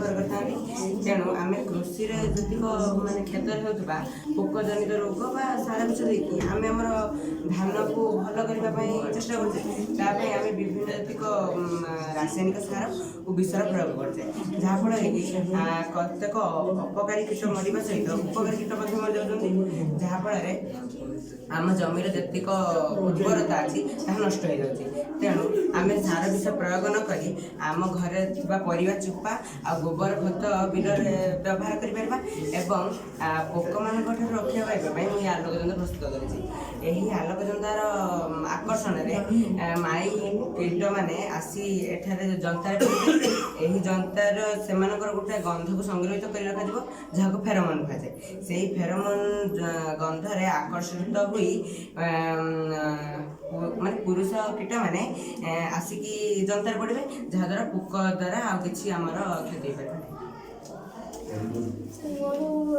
ନିର୍ଭର କରିଥାନ୍ତି। ତେଣୁ ଆମେ କୃଷିରେ ଯେତିକ ମାନେ କ୍ଷେତରେ ହେଉଥିବା ପୋକ ଜନିତ ରୋଗ ବା ସାର ବିଷ ଦେଇକି ଆମେ ଆମର ଧାନକୁ ଭଲ କରିବା ପାଇଁ ଚେଷ୍ଟା କରୁଛେ। ତା ପାଇଁ ଆମେ ବିଭିନ୍ନ ଯେତିକ ରାସାୟନିକ ସାର ଓ ବିଷର ପ୍ରୟୋଗ କରୁଛେ, ଯାହାଫଳରେ କି କେତେକ ଅପକାରୀ କୀଟ ମରିବା ସହିତ ଉପକାରୀ କୀଟ ମଧ୍ୟ ମରିଯାଉଛନ୍ତି, ଯାହାଫଳରେ ଆମ ଜମିର ଯେତିକ ଉର୍ବରତା ଅଛି, ତାହା ନଷ୍ଟ ହେଇଯାଉଛି। ତେଣୁ ଆମେ ସାର ବିଷ ପ୍ରୟୋଗ ନ କରି ଆମ ଘରେ ଥିବା ପରିବା ଚୋପା ଆଉ ଗୋବର ଖତ ବିଲରେ ବ୍ୟବହାର କରିପାରିବା ଏବଂ ପୋକମାନଙ୍କ ଠାରୁ ରକ୍ଷା ପାଇବା ପାଇଁ ମୁଁ ଏହି ଆଲୋକ ଯନ୍ତ୍ର ପ୍ରସ୍ତୁତ କରିଛି। ଏହି ଆଲୋକ ଯନ୍ତାର ଆକର୍ଷଣରେ ମାଈ କୀଟମାନେ ଆସି ଏଠାରେ ଯନ୍ତାରେ ପଡ଼ିବେ। ଏହି ଯନ୍ତାର ସେମାନଙ୍କର ଗୋଟେ ଗନ୍ଧକୁ ସଂଗ୍ରହିତ କରି ରଖାଯିବ, ଯାହାକୁ ଫେରୋମନ୍ କୁହାଯାଏ। ସେହି ଫେରୋମନ୍ ଗନ୍ଧରେ ଆକର୍ଷିତ ହୋଇ ମାନେ ପୁରୁଷ କୀଟମାନେ ଆସିକି ଯନ୍ତାରେ ପଡ଼ିବେ, ଯାହାଦ୍ୱାରା ପୋକ ଦ୍ୱାରା ଆଉ କିଛି ଆମର କ୍ଷତି ହେଇପାରିବ ନାହିଁ। ମୋର